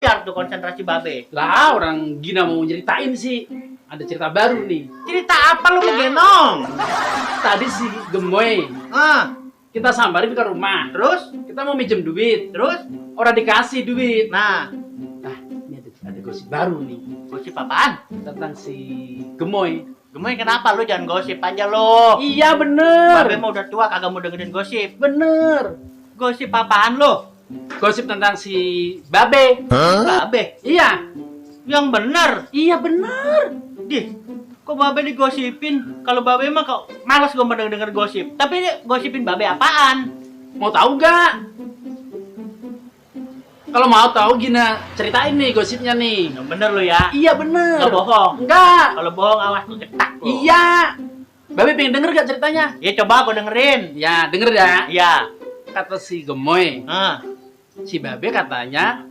biar tuh konsentrasi babe. Lah, orang Gina mau nyeritain sih. Ada cerita baru nih. Cerita apa lu begenong? Tadi si Gemoy, Ah, kita sambarin ke rumah. terus? Kita mau minjem duit. Terus? Orang dikasih duit. Nah, Nah, ini ada gosip baru nih. gosip apaan? Tentang si Gemoy. Gemoy kenapa lu jangan gosip aja lo? Iya bener. Babe mah udah tua kagak mau dengerin gosip. Bener. Gosip apaan lo? Gosip tentang si Babe. Babe, Iya. yang bener. Iya bener. Dih, kok babe digosipin? Kalau babe mah kok malas gue denger gosip. Tapi dia gosipin babe apaan? Mau tahu gak? Kalau mau tahu Gina ceritain nih gosipnya nih. Yang bener lu ya. Iya bener. Nggak bohong. Enggak. Kalau bohong awas lu cetak lu. Iya. Babe pengen denger gak ceritanya? Ya coba gue dengerin. Ya denger ya. Iya. Kata si Gemoy, Ah, si Babe katanya